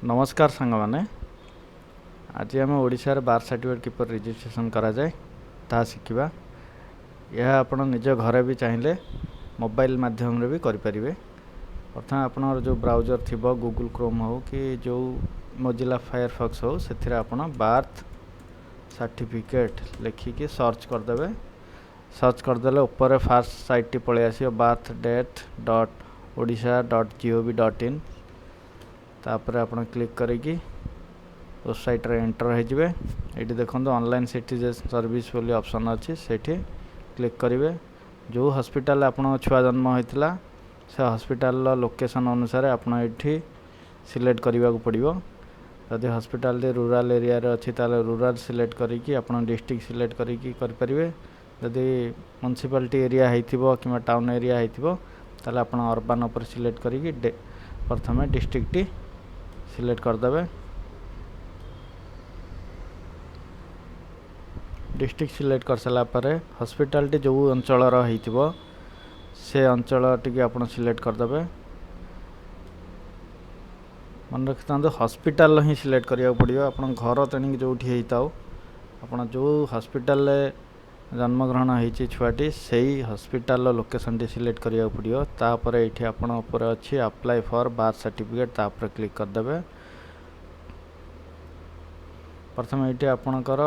ନମସ୍କାର ସାଙ୍ଗମାନେ, ଆଜି ଆମେ ଓଡ଼ିଶାରେ ବାର୍ଥ ସାର୍ଟିଫିକେଟ୍ କିପରି ରେଜିଷ୍ଟ୍ରେସନ୍ କରାଯାଏ ତାହା ଶିଖିବା। ଏହା ଆପଣ ନିଜ ଘରେ ବି ଚାହିଁଲେ ମୋବାଇଲ ମାଧ୍ୟମରେ ବି କରିପାରିବେ। ପ୍ରଥମେ ଆପଣଙ୍କର ଯେଉଁ ବ୍ରାଉଜର୍ ଥିବ, ଗୁଗୁଲ୍ କ୍ରୋମ୍ ହେଉ କି ଯେଉଁ ମୋଜିଲା ଫାୟାରଫକ୍ସ ହେଉ, ସେଥିରେ ଆପଣ ବାର୍ଥ ସାର୍ଟିଫିକେଟ୍ ଲେଖିକି ସର୍ଚ୍ଚ କରିଦେବେ। ସର୍ଚ୍ଚ କରିଦେଲେ ଉପରେ ଫାର୍ଷ୍ଟ ସାଇଟ୍ଟି ପଳେଇ ଆସିବ, birth death.odisha.gov.in। ତାପରେ ଆପଣ କ୍ଲିକ୍ କରିକି ୱେବସାଇଟ୍ରେ ଏଣ୍ଟର ହେଇଯିବେ। ଏଇଠି ଦେଖନ୍ତୁ, ଅନଲାଇନ୍ ସିଟିଜେନ୍ ସର୍ଭିସ୍ ବୋଲି ଅପସନ୍ ଅଛି, ସେଇଠି କ୍ଲିକ୍ କରିବେ। ଯେଉଁ ହସ୍ପିଟାଲରେ ଆପଣଙ୍କ ଛୁଆ ଜନ୍ମ ହୋଇଥିଲା, ସେ ହସ୍ପିଟାଲର ଲୋକେସନ୍ ଅନୁସାରେ ଆପଣ ଏଇଠି ସିଲେକ୍ଟ କରିବାକୁ ପଡ଼ିବ। ଯଦି ହସ୍ପିଟାଲଟି ରୁରାଲ୍ ଏରିଆରେ ଅଛି, ତାହେଲେ ରୁରାଲ୍ ସିଲେକ୍ଟ କରିକି ଆପଣ ଡିଷ୍ଟ୍ରିକ୍ଟ ସିଲେକ୍ଟ କରିକି କରିପାରିବେ। ଯଦି ମ୍ୟୁନିସିପାଲିଟି ଏରିଆ ହେଇଥିବ କିମ୍ବା ଟାଉନ୍ ଏରିଆ ହେଇଥିବ, ତାହେଲେ ଆପଣ ଅର୍ବାନ୍ ଉପରେ ସିଲେକ୍ଟ କରିକି ପ୍ରଥମେ ଡିଷ୍ଟ୍ରିକ୍ଟଟି ସିଲେକ୍ଟ କରିଦେବେ। ଡିଷ୍ଟ୍ରିକ୍ଟ ସିଲେକ୍ଟ କରିସାରିଲା ପରେ ହସ୍ପିଟାଲଟି ଯେଉଁ ଅଞ୍ଚଳର ହେଇଥିବ, ସେ ଅଞ୍ଚଳ ଟିକେ ଆପଣ ସିଲେକ୍ଟ କରିଦେବେ। ମନେ ରଖିଥାନ୍ତୁ, ହସ୍ପିଟାଲ ହିଁ ସିଲେକ୍ଟ କରିବାକୁ ପଡ଼ିବ। ଆପଣ ଘର ତେଣିକି ଯେଉଁଠି ହେଇଥାଉ, ଆପଣ ଯେଉଁ ହସ୍ପିଟାଲରେ ଜନ୍ମଗ୍ରହଣ ହେଇଛି ଛୁଆଟି, ସେଇ ହସ୍ପିଟାଲର ଲୋକେସନଟି ସିଲେକ୍ଟ କରିବାକୁ ପଡ଼ିବ। ତାପରେ ଏଇଠି ଆପଣ ଉପରେ ଅଛି ଆପ୍ଲାଏ ଫର୍ ବାର୍ଥ ସାର୍ଟିଫିକେଟ୍, ତାପରେ କ୍ଲିକ୍ କରିଦେବେ। ପ୍ରଥମେ ଏଇଠି ଆପଣଙ୍କର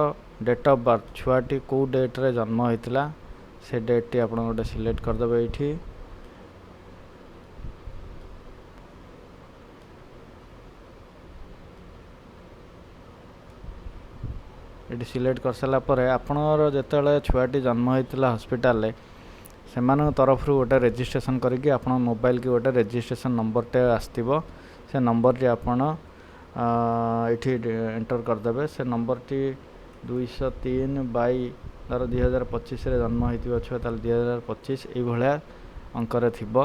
ଡେଟ୍ ଅଫ୍ ବାର୍ଥ, ଛୁଆଟି କେଉଁ ଡେଟ୍ରେ ଜନ୍ମ ହୋଇଥିଲା, ସେ ଡେଟ୍ଟି ଆପଣ ଗୋଟେ ସିଲେକ୍ଟ କରିଦେବେ। ଏଇଠି ସିଲେକ୍ଟ କରିସାରିଲା ପରେ ଆପଣଙ୍କର ଯେତେବେଳେ ଛୁଆଟି ଜନ୍ମ ହୋଇଥିଲା ହସ୍ପିଟାଲରେ, ସେମାନଙ୍କ ତରଫରୁ ଗୋଟେ ରେଜିଷ୍ଟ୍ରେସନ୍ କରିକି ଆପଣଙ୍କ ମୋବାଇଲକି ଗୋଟେ ରେଜିଷ୍ଟ୍ରେସନ୍ ନମ୍ବରଟେ ଆସିଥିବ। ସେ ନମ୍ବରଟି ଆପଣ ଏଇଠି ଏଣ୍ଟର କରିଦେବେ। ସେ ନମ୍ବରଟି 203 ବାଇ, ଧର 2025ରେ ଜନ୍ମ ହୋଇଥିବ ଛୁଆ, ତାହେଲେ 2025 ଏଇଭଳିଆ ଅଙ୍କରେ ଥିବ।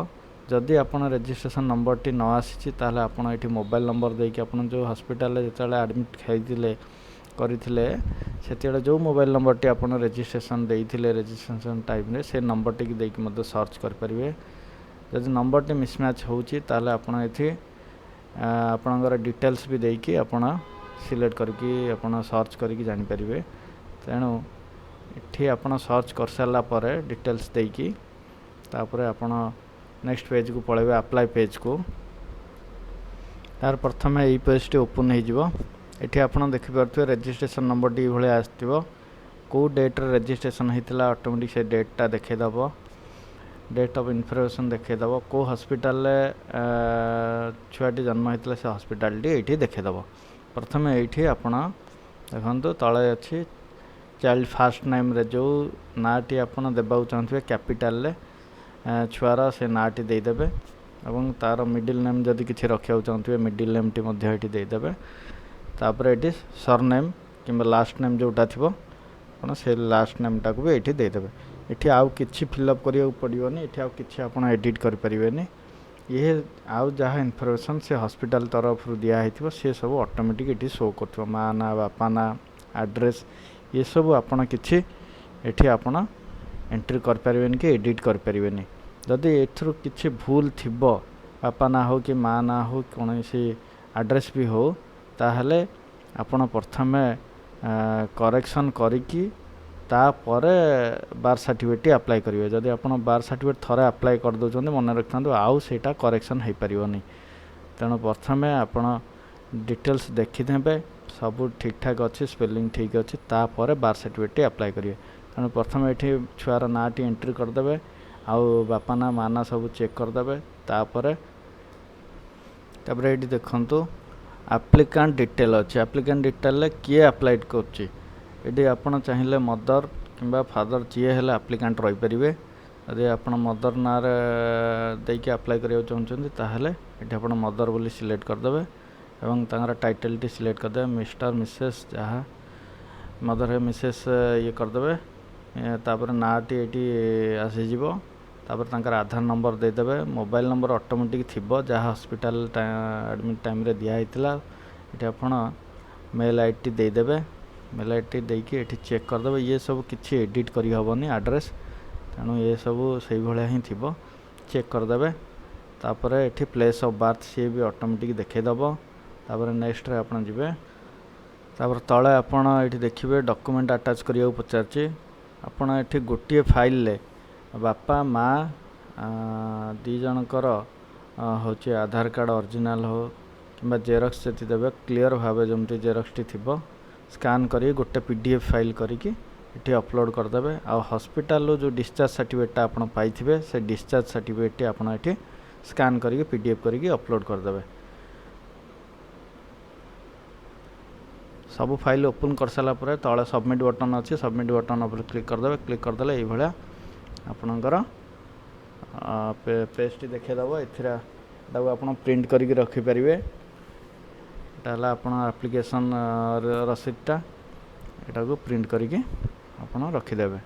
ଯଦି ଆପଣ ରେଜିଷ୍ଟ୍ରେସନ୍ ନମ୍ବରଟି ନ ଆସିଛି, ତାହେଲେ ଆପଣ ଏଇଠି ମୋବାଇଲ ନମ୍ବର ଦେଇକି ଆପଣ ଯେଉଁ ହସ୍ପିଟାଲରେ ଯେତେବେଳେ ଆଡ଼ମିଟ୍ ହେଇଥିଲେ କରିଥିଲେ, ସେତେବେଳେ ଯେଉଁ ମୋବାଇଲ ନମ୍ବରଟି ଆପଣ ରେଜିଷ୍ଟ୍ରେସନ୍ ଦେଇଥିଲେ ରେଜିଷ୍ଟ୍ରେସନ୍ ଟାଇମ୍ରେ, ସେ ନମ୍ବରଟିକି ଦେଇକି ମଧ୍ୟ ସର୍ଚ୍ଚ କରିପାରିବେ। ଯଦି ନମ୍ବରଟି ମିସମ୍ୟାଚ୍ ହେଉଛି, ତାହେଲେ ଆପଣ ଏଠି ଆପଣଙ୍କର ଡିଟେଲ୍ସ ବି ଦେଇକି ଆପଣ ସିଲେକ୍ଟ କରିକି ଆପଣ ସର୍ଚ୍ଚ କରିକି ଜାଣିପାରିବେ। ତେଣୁ ଏଠି ଆପଣ ସର୍ଚ୍ଚ କରିସାରିଲା ପରେ ଡିଟେଲ୍ସ ଦେଇକି ତାପରେ ଆପଣ ନେକ୍ସଟ ପେଜ୍କୁ ପଳାଇବେ, ଆପ୍ଲାଏ ପେଜ୍କୁ। ତାର ପ୍ରଥମେ ଏଇ ପେଜ୍ଟି ଓପନ୍ ହେଇଯିବ। ଏଠି ଆପଣ ଦେଖିପାରୁଥିବେ, ରେଜିଷ୍ଟ୍ରେସନ୍ ନମ୍ବରଟି ଏଇଭଳିଆ ଆସିଥିବ। କେଉଁ ଡେଟ୍ରେ ରେଜିଷ୍ଟ୍ରେସନ୍ ହେଇଥିଲା, ଅଟୋମେଟିକ୍ ସେ ଡେଟ୍ଟା ଦେଖେଇଦେବ, ଡେଟ୍ ଅଫ୍ ଇନଫର୍ମେସନ୍ ଦେଖେଇଦେବ। କେଉଁ ହସ୍ପିଟାଲରେ ଛୁଆଟି ଜନ୍ମ ହେଇଥିଲା, ସେ ହସ୍ପିଟାଲଟି ଏଇଠି ଦେଖେଇଦେବ। ପ୍ରଥମେ ଏଇଠି ଆପଣ ଦେଖନ୍ତୁ, ତଳେ ଅଛି ଚାଇଲ୍ଡ ଫାର୍ଷ୍ଟ ନେମ୍ରେ ଯେଉଁ ନାଁଟି ଆପଣ ଦେବାକୁ ଚାହୁଁଥିବେ କ୍ୟାପିଟାଲରେ, ଛୁଆର ସେ ନାଁଟି ଦେଇଦେବେ ଏବଂ ତା'ର ମିଡ଼ିଲ୍ ନେମ୍ ଯଦି କିଛି ରଖିବାକୁ ଚାହୁଁଥିବେ, ମିଡ଼ିଲ୍ ନେମ୍ଟି ମଧ୍ୟ ଏଇଠି ଦେଇଦେବେ। ତାପରେ ଏଇଠି ସର୍ ନେମ୍ କିମ୍ବା ଲାଷ୍ଟ ନେମ୍ ଯେଉଁଟା ଥିବ, ଆପଣ ସେ ଲାଷ୍ଟ ନେମ୍ଟାକୁ ବି ଏଇଠି ଦେଇଦେବେ। ଏଠି ଆଉ କିଛି ଫିଲ୍ଅପ୍ କରିବାକୁ ପଡ଼ିବନି। ଏଠି ଆଉ କିଛି ଆପଣ ଏଡ଼ିଟ୍ କରିପାରିବେନି। ଇଏ ଆଉ ଯାହା ଇନଫର୍ମେସନ୍ ସେ ହସ୍ପିଟାଲ ତରଫରୁ ଦିଆହେଇଥିବ, ସେ ସବୁ ଅଟୋମେଟିକ୍ ଏଠି ଶୋ କରୁଥିବ। ମା' ନାଁ, ବାପା ନାଁ, ଆଡ୍ରେସ୍, ଏସବୁ ଆପଣ କିଛି ଏଠି ଆପଣ ଏଣ୍ଟ୍ରି କରିପାରିବେନି କି ଏଡ଼ିଟ୍ କରିପାରିବେନି। ଯଦି ଏଥିରୁ କିଛି ଭୁଲ ଥିବ, ବାପା ନାଁ ହେଉ କି ମା' ନାଁ ହେଉ, କୌଣସି ଆଡ୍ରେସ୍ ବି ହେଉ, ତାହେଲେ ଆପଣ ପ୍ରଥମେ କରେକ୍ସନ୍ କରିକି ତାପରେ ବାର୍ଥ ସାର୍ଟିଫିକେଟ୍ଟି ଆପ୍ଲାଏ କରିବେ। ଯଦି ଆପଣ ବାର୍ଥ ସାର୍ଟିଫିକେଟ୍ ଥରେ ଆପ୍ଲାଏ କରିଦେଉଛନ୍ତି, ମନେ ରଖିଥାନ୍ତୁ, ଆଉ ସେଇଟା କରେକ୍ସନ୍ ହେଇପାରିବନି। ତେଣୁ ପ୍ରଥମେ ଆପଣ ଡିଟେଲ୍ସ ଦେଖିନେବେ, ସବୁ ଠିକ୍ଠାକ୍ ଅଛି, ସ୍ପେଲିଂ ଠିକ୍ ଅଛି, ତାପରେ ବାର୍ଥ ସାର୍ଟିଫିକେଟ୍ଟି ଆପ୍ଲାଏ କରିବେ। ତେଣୁ ପ୍ରଥମେ ଏଠି ଛୁଆର ନାଁଟି ଏଣ୍ଟ୍ରି କରିଦେବେ ଆଉ ବାପା ନାଁ, ମା' ନାଁ ସବୁ ଚେକ୍ କରିଦେବେ। ତାପରେ ଏଇଠି ଦେଖନ୍ତୁ, ଆପ୍ଲିକାଣ୍ଟ ଡିଟେଲ୍ ଅଛି। ଆପ୍ଲିକାଣ୍ଟ ଡିଟେଲ୍ରେ କିଏ ଆପ୍ଲାଏ କରୁଛି, ଏଠି ଆପଣ ଚାହିଁଲେ ମଦର କିମ୍ବା ଫାଦର ଯିଏ ହେଲେ ଆପ୍ଲିକାଣ୍ଟ ରହିପାରିବେ। ଯଦି ଆପଣ ମଦର ନାଁରେ ଦେଇକି ଆପ୍ଲାଏ କରିବାକୁ ଚାହୁଁଛନ୍ତି, ତାହେଲେ ଏଠି ଆପଣ ମଦର ବୋଲି ସିଲେକ୍ଟ କରିଦେବେ ଏବଂ ତାଙ୍କର ଟାଇଟେଲଟି ସିଲେକ୍ଟ କରିଦେବେ, ମିଷ୍ଟର, ମିସେସ୍ ଯାହା, ମଦର ମିସେସ୍ ଇଏ କରିଦେବେ। ତାପରେ ନାଁଟି ଏଇଠି ଆସିଯିବ। ତାପରେ ତାଙ୍କର ଆଧାର ନମ୍ବର ଦେଇଦେବେ। ମୋବାଇଲ ନମ୍ବର ଅଟୋମେଟିକ୍ ଥିବ, ଯାହା ହସ୍ପିଟାଲ ଆଡ଼ମିଟ୍ ଟାଇମ୍ରେ ଦିଆହେଇଥିଲା। ଏଠି ଆପଣ ମେଲ୍ ଆଇଡ଼ିଟି ଦେଇଦେବେ। ମେଲ୍ ଆଇଡ଼ିଟି ଦେଇକି ଏଠି ଚେକ୍ କରିଦେବେ। ଇଏ ସବୁ କିଛି ଏଡ଼ିଟ୍ କରିହେବନି ଆଡ୍ରେସ୍, ତେଣୁ ଏସବୁ ସେଇଭଳିଆ ହିଁ ଥିବ। ଚେକ୍ କରିଦେବେ। ତାପରେ ଏଠି ପ୍ଲେସ୍ ଅଫ୍ ବାର୍ଥ ସିଏ ବି ଅଟୋମେଟିକ୍ ଦେଖେଇଦେବ। ତାପରେ ନେକ୍ସଟରେ ଆପଣ ଯିବେ। ତାପରେ ତଳେ ଆପଣ ଏଇଠି ଦେଖିବେ, ଡକୁମେଣ୍ଟ ଆଟାଚ୍ କରିବାକୁ ପଚାରୁଛି। ଆପଣ ଏଠି ଗୋଟିଏ ଫାଇଲରେ ବାପା ମା ଦୁଇ ଜଣଙ୍କର ହେଉଛି ଆଧାର କାର୍ଡ଼ ଅରିଜିନାଲ୍ ହେଉ କିମ୍ବା ଜେରକ୍ସ ଯଦି ଦେବେ, କ୍ଲିଅର୍ ଭାବେ ଯେମିତି ଜେରକ୍ସଟି ଥିବ, ସ୍କାନ୍ କରିକି ଗୋଟେ PDF file କରିକି ଏଠି ଅପଲୋଡ଼ କରିଦେବେ। ଆଉ ହସ୍ପିଟାଲରୁ ଯେଉଁ ଡିସଚାର୍ଜ ସାର୍ଟିଫିକେଟ୍ଟା ଆପଣ ପାଇଥିବେ, ସେ ଡିସଚାର୍ଜ ସାର୍ଟିଫିକେଟ୍ଟି ଆପଣ ଏଠି ସ୍କାନ୍ କରିକି PDF କରିକି ଅପଲୋଡ଼ କରିଦେବେ। ସବୁ ଫାଇଲ୍ ଓପନ୍ କରିସାରିଲା ପରେ ତଳେ ସବମିଟ୍ ବଟନ୍ ଅଛି, ସବମିଟ୍ ବଟନ୍ ଉପରେ କ୍ଲିକ୍ କରିଦେବେ। କ୍ଲିକ୍ କରିଦେଲେ ଏଇଭଳିଆ ଆପଣଙ୍କର ପେଜ୍ଟି ଦେଖାଇଦେବ। ଏଥିରେ ଏଟାକୁ ଆପଣ ପ୍ରିଣ୍ଟ କରିକି ରଖିପାରିବେ। ଏଇଟା ହେଲା ଆପଣ ଆପ୍ଲିକେସନ୍ ରସିଦଟା। ଏଟାକୁ ପ୍ରିଣ୍ଟ କରିକି ଆପଣ ରଖିଦେବେ।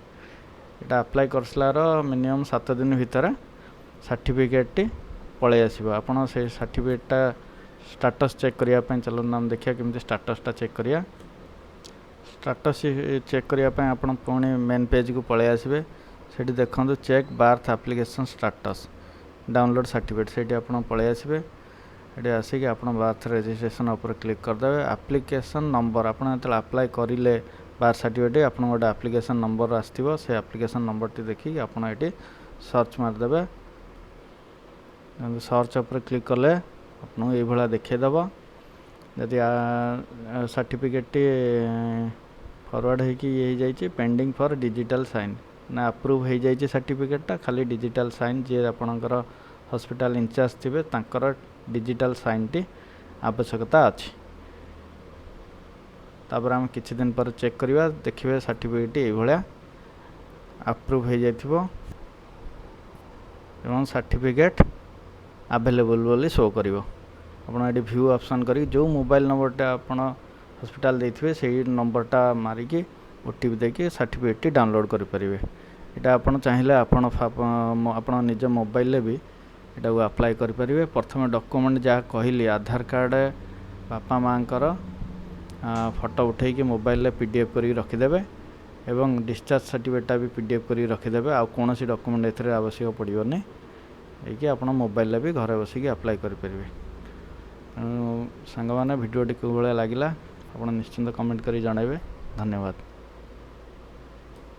ଏଇଟା ଆପ୍ଲାଏ କରିସାରିଲାର ମିନିମମ୍ 7 ଦିନ ଭିତରେ ସାର୍ଟିଫିକେଟ୍ଟି ପଳେଇ ଆସିବ। ଆପଣ ସେଇ ସାର୍ଟିଫିକେଟ୍ଟା ଷ୍ଟାଟସ୍ ଚେକ୍ କରିବା ପାଇଁ, ଚାଲନ୍ତୁ ଆମେ ଦେଖିବା କେମିତି ଷ୍ଟାଟସ୍ଟା ଚେକ୍ କରିବା। ଷ୍ଟାଟସ୍ ଚେକ୍ କରିବା ପାଇଁ ଆପଣ ପୁଣି ମେନ୍ ପେଜ୍କୁ ପଳେଇ ଆସିବେ। ସେଠି ଦେଖନ୍ତୁ, check birth application status, download certificate, ସେଇଠି ଆପଣ ପଳେଇ ଆସିବେ। ଏଠି ଆସିକି ଆପଣ ବାର୍ଥ ରେଜିଷ୍ଟ୍ରେସନ୍ ଉପରେ କ୍ଲିକ୍ କରିଦେବେ। ଆପ୍ଲିକେସନ୍ ନମ୍ବର, ଆପଣ ଯେତେବେଳେ ଆପ୍ଲାଏ କରିଲେ ବାର୍ଥ ସାର୍ଟିଫିକେଟ୍, ଆପଣଙ୍କ ଗୋଟେ ଆପ୍ଲିକେସନ୍ ନମ୍ବର ଆସିଥିବ। ସେ ଆପ୍ଲିକେସନ୍ ନମ୍ବରଟି ଦେଖିକି ଆପଣ ଏଠି ସର୍ଚ୍ଚ ମାରିଦେବେ। ସର୍ଚ୍ଚ ଉପରେ କ୍ଲିକ୍ କଲେ ଆପଣଙ୍କୁ ଏଇଭଳିଆ ଦେଖାଇଦେବ। ଯଦି ସାର୍ଟିଫିକେଟ୍ଟି ଫରୱାର୍ଡ଼ ହେଇକି ଇଏ ହେଇଯାଇଛି, ପେଣ୍ଡିଂ ଫର୍ ଡିଜିଟାଲ୍ ସାଇନ୍ ନା ଆପ୍ରୁଭ୍ ହେଇଯାଇଛି ସାର୍ଟିଫିକେଟ୍ଟା, ଖାଲି ଡିଜିଟାଲ୍ ସାଇନ୍, ଯିଏ ଆପଣଙ୍କର ହସ୍ପିଟାଲ ଇନଚାର୍ଜ ଥିବେ, ତାଙ୍କର ଡିଜିଟାଲ୍ ସାଇନ୍ଟି ଆବଶ୍ୟକତା ଅଛି। ତାପରେ ଆମେ କିଛି ଦିନ ପରେ ଚେକ୍ କରିବା। ଦେଖିବେ, ସାର୍ଟିଫିକେଟ୍ଟି ଏଇଭଳିଆ ଆପ୍ରୁଭ୍ ହେଇଯାଇଥିବ ଏବଂ ସାର୍ଟିଫିକେଟ୍ ଆଭେଲେବୁଲ୍ ବୋଲି ଶୋ କରିବ। ଆପଣ ଏଠି ଭ୍ୟୁ ଅପସନ୍ କରିକି ଯେଉଁ ମୋବାଇଲ୍ ନମ୍ବରଟା ଆପଣ ହସ୍ପିଟାଲ ଦେଇଥିବେ, ସେଇ ନମ୍ବରଟା ମାରିକି OTP ଦେଇକି ସାର୍ଟିଫିକେଟ୍ଟି ଡାଉନଲୋଡ଼୍ କରିପାରିବେ। ଏଇଟା ଆପଣ ଚାହିଁଲେ ଆପଣ ନିଜ ମୋବାଇଲରେ ବି ଏଟାକୁ ଆପ୍ଲାଏ କରିପାରିବେ। ପ୍ରଥମେ ଡକୁମେଣ୍ଟ ଯାହା କହିଲି, ଆଧାର କାର୍ଡ଼, ବାପା ମାଆଙ୍କର ଫଟୋ ଉଠେଇକି ମୋବାଇଲରେ PDF କରିକି ରଖିଦେବେ ଏବଂ ଡିସଚାର୍ଜ ସାର୍ଟିଫିକେଟ୍ଟା ବି PDF କରିକି ରଖିଦେବେ। ଆଉ କୌଣସି ଡକୁମେଣ୍ଟ ଏଥିରେ ଆବଶ୍ୟକ ପଡ଼ିବନି। ହେଇକି ଆପଣ ମୋବାଇଲରେ ବି ଘରେ ବସିକି ଆପ୍ଲାଏ କରିପାରିବେ। ତେଣୁ ସାଙ୍ଗମାନେ, ଭିଡ଼ିଓଟି କେଉଁ ଭଳିଆ ଲାଗିଲା ଆପଣ ନିଶ୍ଚିନ୍ତ କମେଣ୍ଟ କରି ଜଣାଇବେ। ଧନ୍ୟବାଦ।